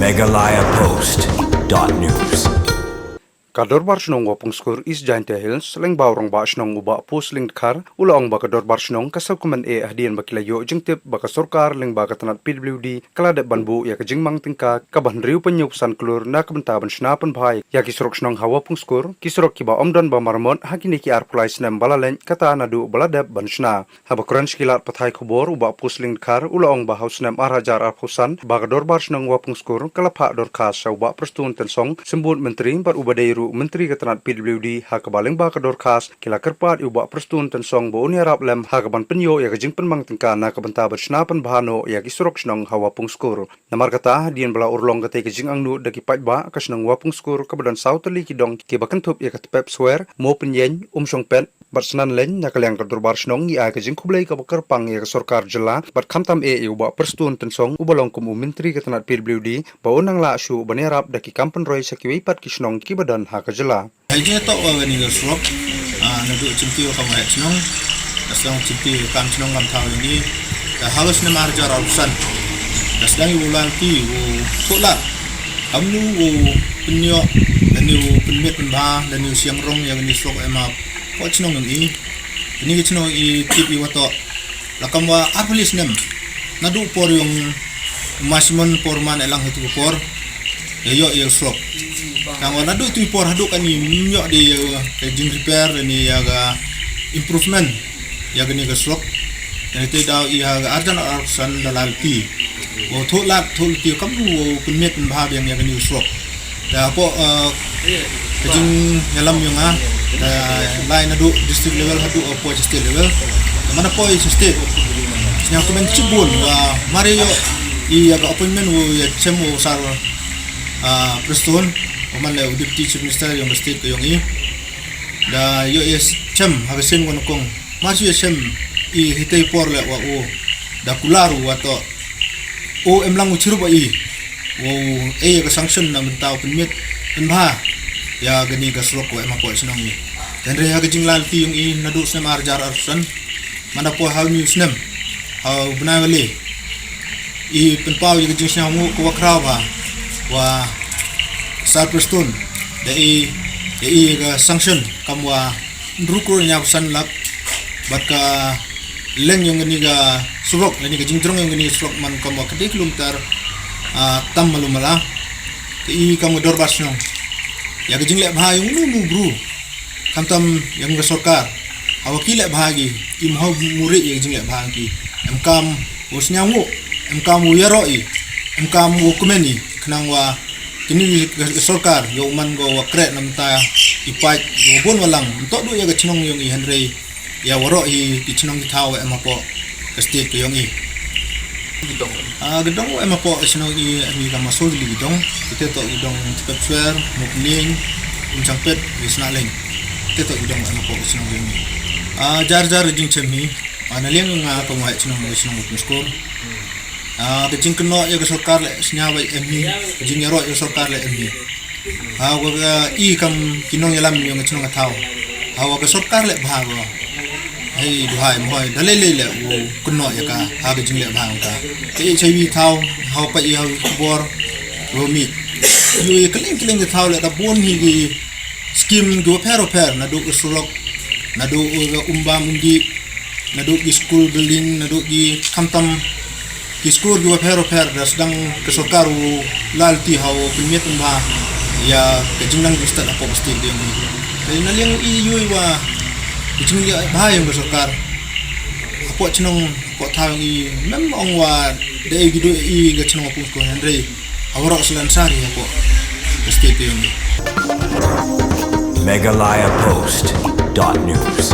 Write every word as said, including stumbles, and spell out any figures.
Meghalaya Post dot news. Ka Dorbar Shnong Wapungskur East Jaintia Hills, lyngba u Rangbah Shnong u Bah Pu Sling Dkhar, u la ong ba ka Dorbar Shnong ka sngewkmen eh hadien ba ki la ïoh jingtip ba ka sorkar lyngba ka tnat P W D ka la dep ban buh ïa ka jingmang tyngka kaba hynriew phew hynñiew phew san klur na ka bynta ban shna pynbha ïa ki surok shnong ha Wapungskur, ki surok kiba ym don ba maramot ha kine ki arphew lai snem ba la leit, kata naduh ba la dep ban shna. Haba kren sha ki lad pathai khubor, u Bah Pu Sling Dkhar u la ong ba ha u snem ar hajar arphew san ba ka Dorbar Shnong Wapungskur ka la phah dorkhas sha u Bah Prestone Tynsong, Symbud Myntri bad uba dei ruh u Myntri ka tnat P W D, ha kaba lyngba ka dorkhas ki la kyrpad ïa u Bah Prestone Tynsong ba un ïarap lem ha kaban pynïoh ïa ka jingpynmang tyngka na ka bynta ban shna pynbha noh ïa ki surok shnong ha Wapungskur. Namar kata, hadien ba la urlong katei ka jingangnud da ki paidbah, ka shnong Wapungskur kaba don saw tylli ki dong kiba kynthup ïa ka Tpep Swer, Mawpynïeng, Umshongpet bad Snanleiñ, na ka liang ka Dorbar Shnong ngi ai ka jingkhublei kaba kyrpang ïa ka sorkar jylla bad khamtam eh ïa u Bah Prestone Tynsong uba long kum u Myntri ka tnat P W D ba un nang lah shuh ban ïarap da ki kam pynroi sha kiwei pat ki shnong kiba don ha ka jylla. Ai je to wa ni ga surok, ah, naduh chimti wa kam wa shnong, da shnong chimti kam shnong kam thaw ni, da ha u snem ar hajar arphew san. Da sdang u lalti u tholat. Kamnu u pynïoh, da ni u pynmit pynbha, da ni u siang rong ïa ni surok em ha poi shnong ni. Ni ki shnong i tip i wa to. La kam wa arphew lai snem. Naduh por yong Masimon por man elang hitu por. Ïa ïoh ïa surok. Tang wa naduh tu por haduh kani ïoh di ïa ka jing repair ni ïa ka improvement ïa kani ka surok. Ïa te daw ïa ka ar hajar arphew san da lalti. Wa tholat tholat ti kam wa pynmit pynbha biang ïa kani ka surok. Da hapoh, eh, ka jingïalam yong nga, da lai naduh district level haduh, eh, poi state level. Da man poi state. Sñiaw kmen chibun, wa mari ïoh, ïa ka appointment wa ïa chem wa sar, ah, Prestone, wa man le u Deputy Chief Minister yong ka state ka yong i. Da ïoh ïa chem, ha ka sien wa nakong. Mar shu ïa chem, i hitei por le wa u. Da kular u wa to. U em lang u chirup wa i. Wow, eh, ïa ka sanction na mynta u pynmit, pynbha. Ïa kani ka surok wa em ha poi shnong i. Hynrei ha ka jinglalti yong i naduh snem ar hajar arphew san. Man da poi ha u ni u snem. Ha u bnai wa le. I pynpaw ïa ka jingsñiaw nguh ka wa khraw bha. Wa sar Prestone. Da i, da i ka sanction kam wa hynriew klur hynñiaw phew san lak. Bad ka leng yong kani ka surok, lane ka jingjrong yong kani ka surok man kam wa ka dei kilometer, ah, tam malu mala. Ka i kam ka dorbar shnong. Ïa ka jingleh bha yong nu nu bru. Khamtam yong ka sorkar. Hawa ki leh bha ki, i mhaw muri ïa ka jingleh bha ki. Em kam u sñiaw nguh, em kam u ïaroh i, em kam u kmen i, khnang wa kini ka, ka sorkar, ïa u man ko wa kreh na mynta i paid, ïa u bun wa lang, ntok du ïa ka chnong yong i hynrei, ïa waroh hi ki chnong ki thaw em hapoh ka state ka yong i. Ah, ka dong em hapoh ka chnong i, em i ka maso li ki dong, kita to ki dong Tpep Swer, Mawpynïeng, Umchangpet, Snanleiñ. Kita to ki dong em hapoh ka chnong yong i. Ah, jar jar jingchem hi, ah, na liang nga ka mo chnong, chnong Wapungskur. Ah, ka jingkynnoh ïa ka sorkar le sñiaw ba em hi, ka jingïaroh ïa ka sorkar le em hi. Ha wa ka i kam ki nongïalam yong ka chnong ka thaw. Ha wa ka sorkar le bha ko. Hei duhai mohoi da lei lei le u kynnoh ïa ka ha ka jingleh bha ka. Ka HIV thaw ha pa i ha bor ro mi. Yu i kling kling ka thaw le da bun hi ki skim ki wa pher wa pher naduh ka surok naduh ka umbam undi. Naduh ki school building, naduh ki khamtam ki school ki wa pher wa pher da sdang ka sorkar u lalti ha u pynmit pynbha ïa ka jingnang jingstad hapoh ka state yong i. Ka na liang i yu i wa ka jingleh bha yong ka sorkar. Hapoh chnong, hapoh thaw yong i, mem ong wa da i ki du i ka chnong Wapungskur hynrei ha waroh slan sari hapoh ka state yong i. Meghalaya Post dot news.